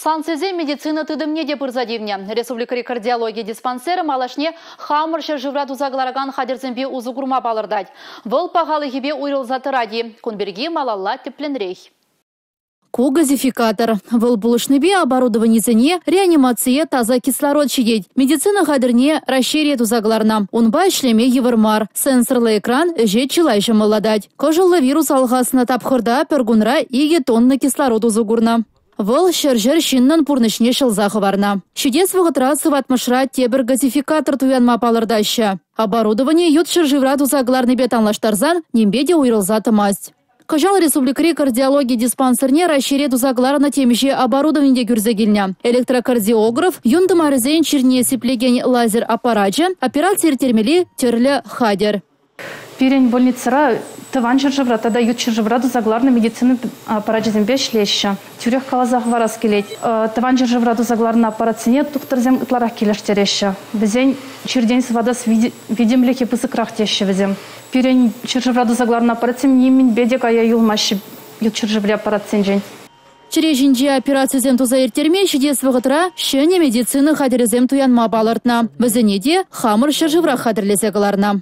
Санкцисем медицина тытӑмне те пырса тивнӗ. Республикӑри кардиологи диспансерӗ малашне хамӑр ҫӗршывра туса кӑларакан хатӗрсемпе усӑ курма палӑртать. Вӑл пахалӑхӗпе уйрӑлса тӑрать-и? Кун пирки малалла тӗплӗнрех. Ку газификатор. Вӑл пулӑшнипе оборудованисене реанимацие таса кислород ҫитет. Медицина хатӗрне Раҫҫейре туса кӑларнӑ. Унпа ӗҫлеме йывӑр мар. Сенсорлӑ экран ӗҫе чылай ҫӑмӑллатать. Кӑшӑллӑ вирус алхаснӑ тапхӑрта пӗр кунра 2 тонна кислород усӑ курнӑ. Вӑл ҫӗр-ҫӗр ҫыннӑн пурнӑҫне ҫӑлса хӑварнӑ. Ҫитес вӑхӑтра сыватмӑшра тепӗр газификатор туянма палӑртаҫҫӗ. Оборудование ют ҫӗршывра туса кӑларнипе танлаштарсан нимпе те уйрӑлса тӑмасть. Кӑҫал республикӑри кардиологи диспансерне Раҫҫейре туса кӑларнӑ темиҫе оборудовани те кӳрсе килнӗ. Электрокардиограф, юн тымарӗсен чирне сиплекен лазер аппарачӗ, операци ирттермелли тӗрлӗ хатӗр. Пирӗн больницӑра тӑван ҫӗршывра тата ют ҫӗршывра туса кӑларнӑ медицина аппарачӗсемпе ӗҫлеҫҫӗ. Тӳрех каласа хӑварас килет, тӑван ҫӗршывра туса кӑларнӑ аппаратсене тухтӑрсем ытларах килӗштереҫҫӗ. Вӗсен чиртен сыватас витӗмлӗхӗ пысӑкрах теҫҫӗ вӗсем. Пирӗн ҫӗршывра туса кӑларнӑ аппаратсем нимӗнпе те кая юлмаҫҫӗ ют ҫӗршыври аппаратсенчен. Чӗре ҫинче операцисем туса ирттерме ҫитес вӑхӑтра ҫӗнӗ медицина хатӗрӗсем туянма палӑртнӑ. Вӗсене те хамӑр ҫӗршыврах хатӗрлесе кӑларнӑ.